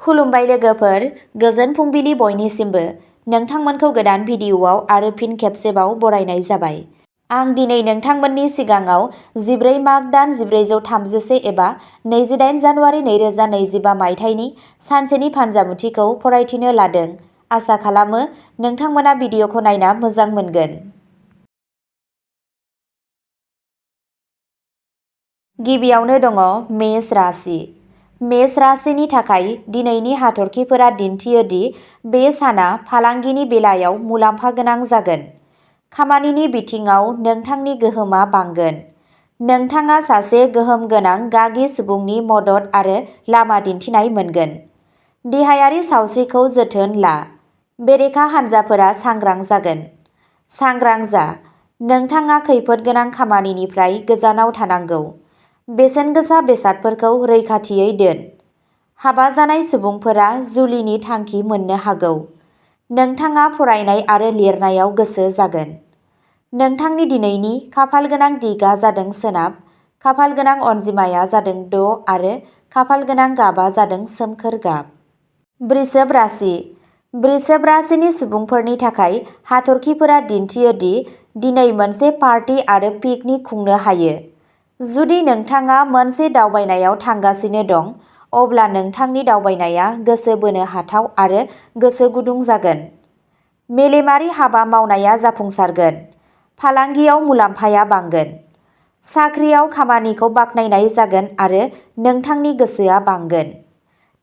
खुलुमबाय लोगोफोर, गोजोन फुंबिलि बयनिसिमबो। नोंथांमोनखौ गोदान भिडिअ'आव आरो फिन खेबसेबाव बरायनाय जाबाय। आं दिनै नोंथांमोननि सिगाङाव 14 माघ दान 1434 एबा 28 जानुवारि 2025 मायथाइनि सानसेनि फान्जामुथिखौ फरायथिनो लादों। आसा खालामो नोंथांमोना भिडिअ'खौ नायना मोजां मोनगोन। गिबियावनो दङ मेष राशि। मेष राशिनि थाखाय दिनैनि हाथरखिफोरा दिन्थियो दि बे साना फालांगिनि बेलायाव मुलाम्फा गोनां जागोन। खामानिनि बिथिङाव नोंथांनि गोहोमा बांगोन। नोंथाङा सासे गोहोम गोनां गागि सुबुंनि मदद आरो लामा दिन्थिनाय मोनगोन। देहायारि सावस्रिखौ जोथोन ला। बेरेखा हानजाफोरा सांग्रां जागोन। सांग्रां जा, नोंथाङा खैफोद गोनां खामानिनिफ्राय गोजानाव थानांगौ। बेसेनगोसा बेसादफोरखौ रैखाथियै दोन। हाबा जानाय सुबुंफोरा जुलिनि थांखि मोननो हागौ। नोंथाङा फरायनाय आरो लिरनायाव गोसो जागोन। नोंथांनि दिनैनि खाफालगोनां दिगआ जादों सोनाब, खाफालगोनां अनजिमाया जादों 6 आरो खाफालगोनां गाबआ जादों सोमखोर गाब। वृषभ राशि। वृषभ राशिनि सुबुंफोरनि थाखाय हाथरखिफोरा दिन्थियो दि दिनै मोनसे पार्टी आरो पिकनिक खुंनो हायो। जुदि नोंथाङा मोनसे दावबायनायाव थांगासिनो दं, अब्ला नोंथांनि दावबायनाया गोसो बोनो हाथाव आरो गोसो गुदुं जागोन। मेलेमारि हाबा मावनाया जाफुंसारगोन। फालांगियाव मुलाम्फाया बांगोन। साख्रियाव खामानिखौ बाख्नायनाय जागोन आरो नोंथांनि गोसोआ बांगोन।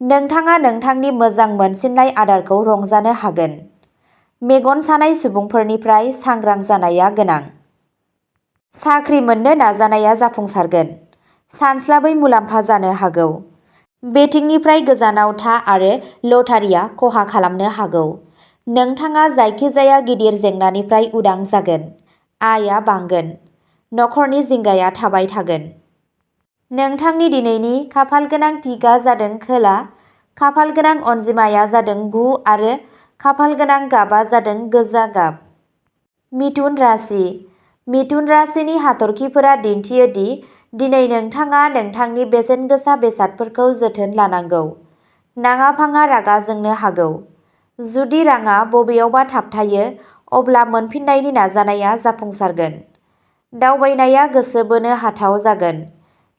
नोंथाङा नोंथांनि मोजां मोनसिननाय आदारखौ रंजानो हागोन। मेगन सानाय सुबुंफोरनिफ्राय सांग्रां जानाया गोनां। साख्रि मोननो नाजानाया जाफुंसारगोन। सानस्लाबै मुलाम्फा जानो हागौ। बेटिंनिफ्राय गोजानाव था आरो लटारिया खहा खालामनो हागौ। नोंथाङा जायखिजाया गिदिर जेंनानिफ्राय उदां जागोन। आयआ बांगोन। नखरनि जिंगाया थाबाय थागोन। नोंथांनि दिनैनि खाफालगोनां दिगआ जादों खोला, खाफालगोनां अनजिमाया जादों 9 आरो खाफालगोनां गाबआ जादों गोजा गाब। मिथुन राशि। मिथुन राशिनि हाथरखिफोरा दिन्थियो दि दिनै नोंथाङा नोंथांनि बेसेनगोसा बेसादफोरखौ जोथोन लानांगौ। नाङा-फाङा रागा जोंनो हागौ। जुदि राङा बबेयावबा थाबथायो, अब्ला मोनफिननायनि नाजानाया जाफुंसारगोन। दावबायनाया गोसो बोनो हाथाव जागोन।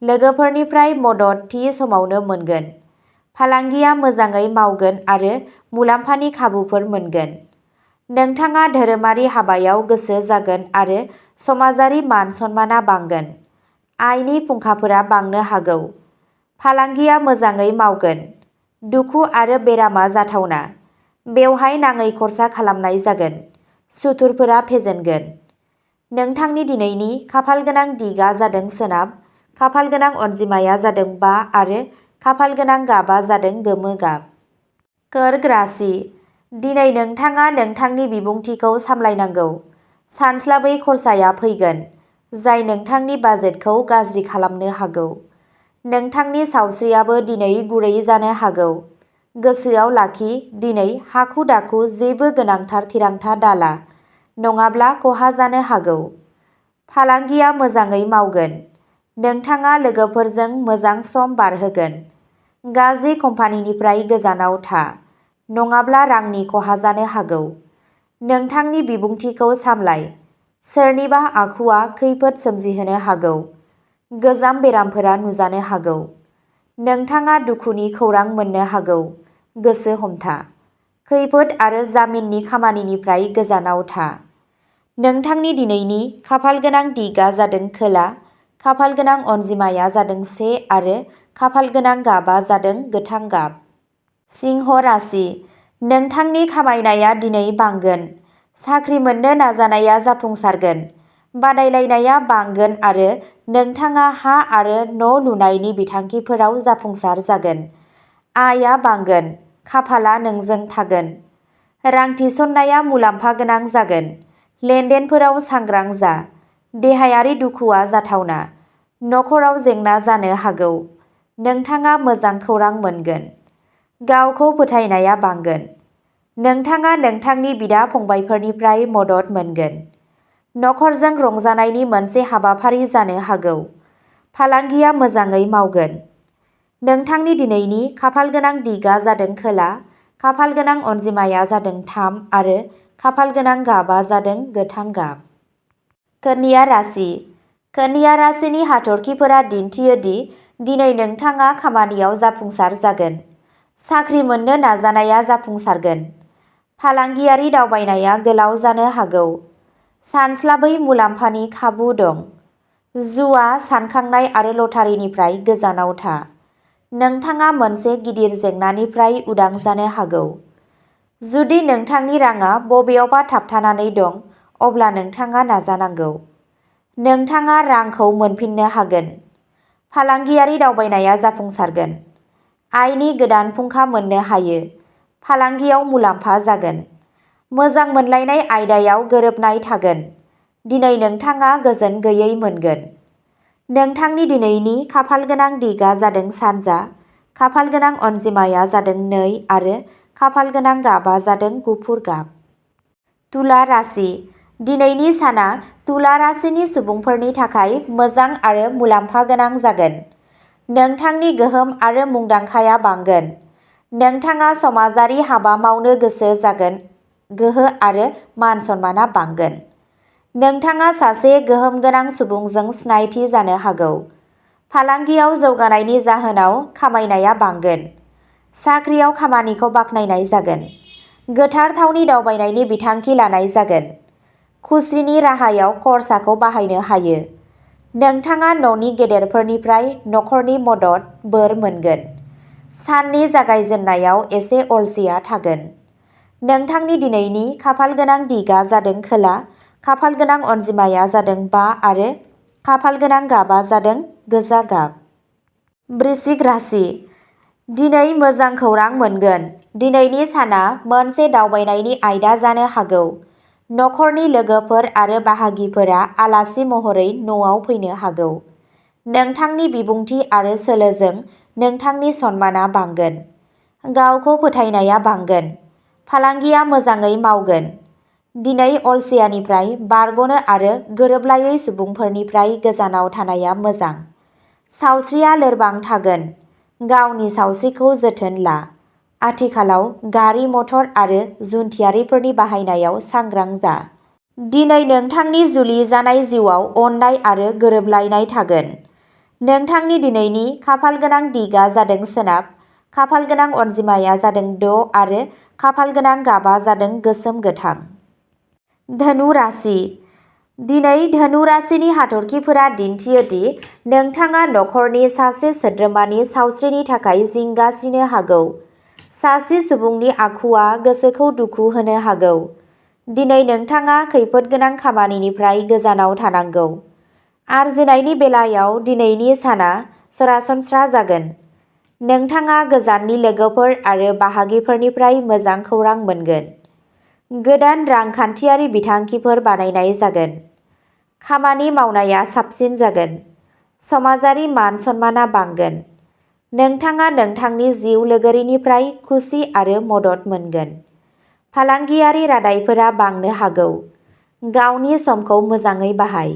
लोगोफोरनिफ्राय मदद थि समावनो मोनगोन। फालांगिया मोजाङै मावगोन आरो मुलाम्फानि खाबुफोर मोनगोन। नोंथाङा धोरोमारि हाबायाव गोसो जागोन आरो समाजारि मान-सन्मानआ बांगोन। आयनि फुंखाफोरा बांनो हागौ। फालांगिया मोजाङै मावगोन। दुखु आरो बेरामा जाथावना। बेवहाय नाङै खर्सा खालामनाय जागोन। सुथुरफोरा फेजेनगोन। नोंथांनि दिनैनि खाफालगोनां दिगआ जादों सोनाब, खाफालगोनां अनजिमाया जादों 5 आरो खाफालगोनां गाबआ जादों गोमो गाब। कर्क राशि। दिनै नोंथाङा नोंथांनि बिबुंथिखौ सामलायनांगौ। सानस्लाबै खरसाया फैगोन, जाय नोंथांनि बाजेटखौ गाज्रि खालामनो हागौ। नोंथांनि सावस्रियाबो दिनै गुरै जानो हागौ। गोसोआव लाखि, दिनै हाखु-दाखु जेबो गोनांथार थिरांथा दाला, नङाब्ला खहा जानो हागौ। फालांगिया मोजाङै मावगोन। नोंथाङा लोगोफोरजों मोजां सम बारहोगोन। गाज्रि कम्पानिनिफ्राय गोजानाव था, नङाब्ला रांनि खहा जानो हागौ। नोंथांनि बिबुंथिखौ सामलाय। सोरनिबा आखुआ खैफोद सोमजिहोनो हागौ। गोजाम बेरामफोरा नुजानो हागौ। नोंथाङा दुखुनि खौरां मोननो हागौ। गोसो हमथा। खैफोद आरो जामिननि खामानिनिफ्राय गोजानाव था। नोंथांनि दिनैनि खाफालगोनां दिगआ जादों खोला, खाफालगोनां अनजिमाया जादों 1 आरो खाफालगोनां गाबआ जादों गोथां गाब। सिंह राशि। नोंथांनि खामायनाया दिनै बांगोन। साख्रि मोननो नाजानाया जाफुंसारगोन। बादायलायनाया बांगोन आरो नोंथाङा हा आरो न' लुनायनि बिथांखिफोराव जाफुंसार जागोन। आयआ बांगोन। खाफालआ नोंजों थागोन। रां थिसननाया मुलाम्फा गोनां जागोन। लेनदेनफोराव सांग्रां जा। देहायारि दुखुआ जाथावना। नखराव जेंना जानो हागौ। नोंथाङा मोजां खौरां मोनगोन। गावखौ फोथायनाया बांगोन। नोंथाङा नोंथांनि बिदा-फंबायफोरनिफ्राय मदद मोनगोन। नखरजों रंजानायनि मोनसे हाबाफारि जानो हागौ। फालांगिया मोजाङै मावगोन। नोंथांनि दिनैनि खाफाल गोनां दिगा जादों खोला, खाफाल गोनां अनजिमाया जादों 3 आरो खाफाल गोनां गाबा जादों गोथां गाब। कन्या राशि। कन्या राशिनि हाथरखिफोरा दिन्थियो दि दिनै नोंथाङा खामानियाव जाफुंसार जागोन। साख्रि मोननो नाजानाया जाफुंसारगोन। फालांगियारि दावबायनाया गोलाव जानो हागौ। सानस्लाबै मुलाम्फानि खाबु दं। जुवा, सानखांनाय आरो लटारिनिफ्राय गोजानाव था। नोंथाङा मोनसे गिदिर जेंनानिफ्राय उदां जानो हागौ। जुदि नोंथांनि राङा बबेयावबा थाबथानानै दं, अब्ला नोंथाङा नाजानांगौ। नोंथाङा रांखौ मोनफिननो हागोन। फालांगियारि दावबायनाया जाफुंसारगोन। आयनि गोदान फुंखा मोननो हायो। फालांगियाव मुलाम्फा जागोन। मोजां मोनलायनाय आयदायाव गोरोबनाय थागोन। दिनै नोंथाङा गोजोन गैयै मोनगोन। नोंथांनि दिनैनि खाफाल गोनां दिगा जादों सानजा, खाफाल गोनां अनजिमाया जादों 2 आरो खाफाल गोनां गाबा जादों गुफुर गाब। तुला राशि। दिनैनि साना तुला राशिनि सुबुंफोरनि थाखाय मोजां आरो मुलाम्फा गोनां जागोन। नोंथांनि गोहोम आरो मुंदांखाया बांगोन। नोंथाङा समाजारि हाबा मावनो गोसो जागोन। गोहो आरो मान सन्माना बांगोन। नोंथाङा सासे गोहोम गोनां सुबुंजों सिनायथि जानो हागौ। फालांगियाव जौगानायनि जाहोनाव खामायनाया बांगोन। साख्रियाव खामानिखौ बाख्नायनाय जागोन। गोथार थावनि दावबायनायनि बिथांखि लानाय जागोन। खुसिनि राहायाव खरसाखौ बाहायनो हायो। नोंथाङा न'नि गेदेरफोरनिफ्राय नखरनि मदद, बोर मोनगोन। साननि जागायजेननायाव एसे अलसिया थागोन। नोंथांनि दिनैनि खाफाल गोनां दिगा जादों खोला, खाफाल गोनां अनजिमाया जादों 5 आरो खाफाल गोनां गाबा जादों गोजा गाब। वृश्चिक राशि। दिनै मोजां खौरां मोनगोन। दिनैनि साना मोनसे दावबायनायनि आयदा जानो हागौ। नखरनि लोगोफोर आरो बाहागिफोरा आलासि महरै न'आव फैनो हागौ। नोंथांनि बिबुंथि आरो सोलोजों नोंथांनि सन्माना बांगोन। गावखौ फोथायनाया बांगोन। फालांगिया मोजाङै मावगोन। दिनै अलसियानिफ्राय बारग'नो आरो गोरोबलायै सुबुंफोरनिफ्राय गोजानाव थानाया मोजां। सावस्रिया लोरबां थागोन। गावनि सावस्रिखौ जोथोन ला। आथिखालाव गारि मटर आरो जुन्थियारिफोरनि बाहायनायाव सांग्रां जा। दिनै नोंथांनि जुलि जानाय जिउआव अननाय आरो गोरोबलायनाय थागोन। नोंथांनि दिनैनि खाफाल गोनां दिगा जादों सोनाब, खाफाल गोनां अनजिमाया जादों 6 आरो खाफाल गोनां गाबा जादों गोसोम गोथां। धनु राशि। दिनै धनु राशिनि हाथरखिफोरा दिन्थियो दि नोंथाङा नखरनि सासे सोद्रोमानि सावस्रिनि थाखाय जिंगासिनो हागौ। सासे सुबुंनि आखुआ गोसोखौ दुखु होनो हागौ। दिनै नोंथाङा खैफोदगोनां खामानिनिफ्राय गोजानाव थानांगौ। आरजिनायनि बेलायाव दिनैनि साना सरासनस्रा जागोन। नोंथाङा गोजाननि लोगोफोर आरो बाहागिफोरनिफ्राय मोजां खौरां मोनगोन। गोदान रांखान्थियारि बिथांखिफोर बानायनाय जागोन। खामानि मावनाया साबसिन जागोन। समाजारि मान सन्माना बांगोन। नोंथाङा नोंथांनि जिउ लोगोरिनिफ्राय खुसि आरो मदद मोनगोन। फालांगियारि रादायफोरा बांनो हागौ। गावनि समखौ मोजाङै बाहाय।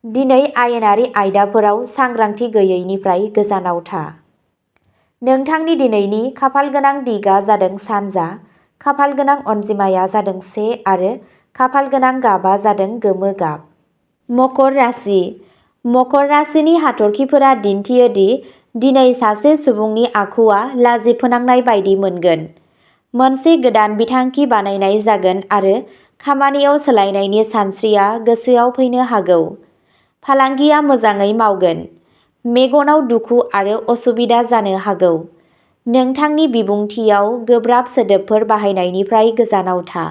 दिनै आयेनारि आयदाफोराव सांग्रांथि गैयैनिफ्राय गोजानाव था। नोंथांनि दिनैनि खाफाल गोनां दिगा जादों सानजा, खाफाल गोनां अनजिमाया जादों 1 आरो खाफाल गोनां गाबा जादों गोमो गाब। मकर राशि। मकर राशिनि हाथरखिफोरा दिन्थियो दि दिनै सासे सुबुंनि आखुआ लाजिफोनांनाय बायदि मोनगोन। मोनसे गोदान बिथांखि बानायनाय जागोन आरो खामानियाव सोलायनायनि सानस्रिया गोसोआव फैनो हागौ। फालांगिया मोजाङै मावगोन। मेगनाव दुखु आरो असुबिदा जानो हागौ। नोंथांनि बिबुंथियाव गोब्राब सोदोबफोर बाहायनायनिफ्राय गोजानाव था।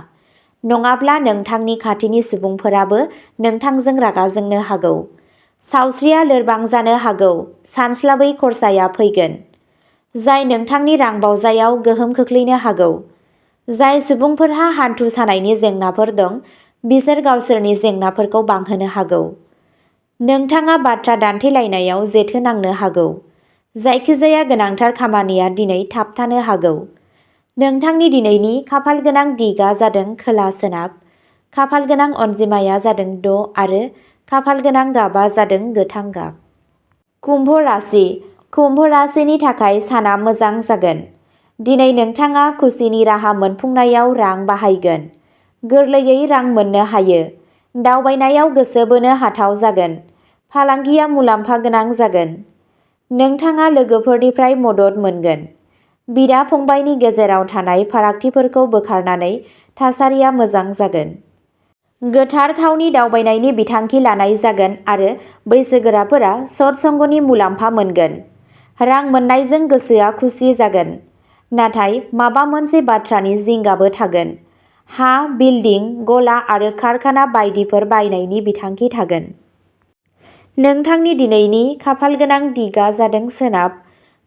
नङाब्ला नोंथांनि खाथिनि सुबुंफोराबो नोंथांजों रागा जोंनो हागौ। सावस्रिया लोरबां जानो हागौ। सानस्लाबै खरसाया फैगोन, जाय नोंथांनि रांबावजायाव गोहोम खोख्लैनो हागौ। जाय सुबुंफोरहा हान्थु सानायनि जेंनाफोर दं, बिसोर गावसोरनि जेंनाफोरखौ बांहोनो हागौ। नोंथाङा बाथ्रा दान्थेलायनायाव जेथो नांनो हागौ। जायखिजाया गोनांथार खामानिया दिनै थाबथानो हागौ। नोंथांनि दिनैनि खाफाल गोनां दिगा जादों खोला सोनाब, खाफाल गोनां अनजिमाया जादों 6 आरो खाफाल गोनां गाबा जादों गोथां गाब। कुम्भ राशि। कुम्भ राशिनि थाखाय साना मोजां जागोन। दिनै नोंथाङा खुसिनि राहा मोनफुंनायाव रां बाहायगोन। गोरलैयै रां मोननो हायो। दावबायनायाव गोसो बोनो हाथाव जागोन। फालांगिया मुलाम्फा गोनां जागोन। नोंथाङा लोगोफोरनिफ्राय मदद मोनगोन। बिदा-फंबायनि गेजेराव थानाय फारागथिफोरखौ बोखारनानै थासारिया मोजां जागोन। गोथार थावनि दावबायनायनि बिथांखि लानाय जागोन आरो बैसोगोराफोरा सत्संगनि मुलाम्फा मोनगोन। रां मोननायजों गोसोआ खुसि जागोन। नाथाय माबा मोनसे बाथ्रानि जिंगाबो थागोन। हा, बिल्डिं, गला आरो कारखाना बायदिफोर बायनायनि बिथांखि थागोन। नोंथांनि दिनैनि खाफालगोनां दिगा जादों सोनाब,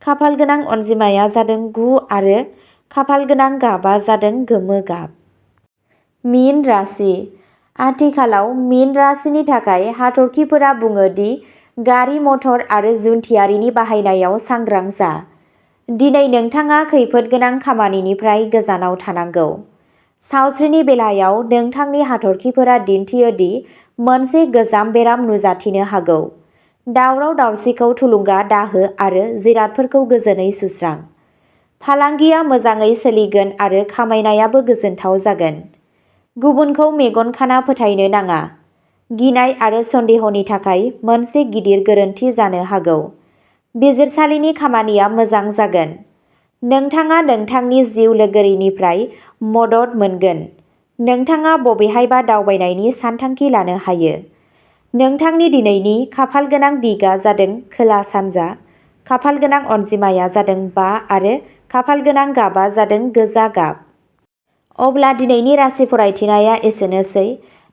खाफालगोनां अनजिमाया जादों 9 आरो खाफालगोनां गाबा जादों गोमो गाब। मीन राशि। आथिखालाव मीन राशिनि थाखाय हाथरखिफोरा बुङो दि गारि मटर आरो जुन्थियारिनि बाहायनायाव सांग्रां जा। दिनै नोंथाङा खैफोद गोनां खामानिनिफ्राय गोजानाव थानांगौ। सावस्रिनि बेलायाव नोंथांनि हाथरखिफोरा दिन्थियो दि मोनसे गोजाम बेराम नुजाथिनो हागौ। दावराव-दावसिखौ थुलुंगा दाहो आरो जिरादफोरखौ गोजोनै सुस्रां। फालांगिया मोजाङै सोलिगोन आरो खामायनायाबो गोजोनथाव जागोन। गुबुनखौ मेगन खाना फोथायनो नाङा। गिनाय आरो सन्देहनि थाखाय मोनसे गिदिर गोरोन्थि जानो हागौ। बिजिरसालिनि खामानिया मोजां जागोन। नोंथाङा नोंथांनि जिउ लोगोरिनिफ्राय मदद मोनगोन। नोंथाङा बबेहायबा दावबायनायनि सानथांखि लानो हायो। नोंथांनि दिनैनि खाफालगोनां दिगा जादों खोला-सानजा, खाफालगोनां अनजिमाया जादों 5 आरो खाफालगोनां गाबा जादों गोजा गाब। अब्ला दिनैनि राशि फरायथिनाया एसेनोसै।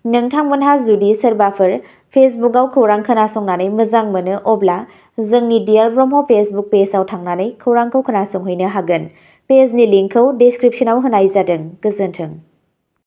नोंथांमोनहा जुदि सोरबाफोर फेसबुकआव खौरां खोनासंनानै मोजां मोनो अब्ला जोंनि डियार ब्रह्म फेसबुक पेजआव थांनानै खौरांखौ खोनासंहैनो हागोन। पेजनि लिंकखौ डिस्क्रिप्शनाव होनाय जादों। गोजोन्थों।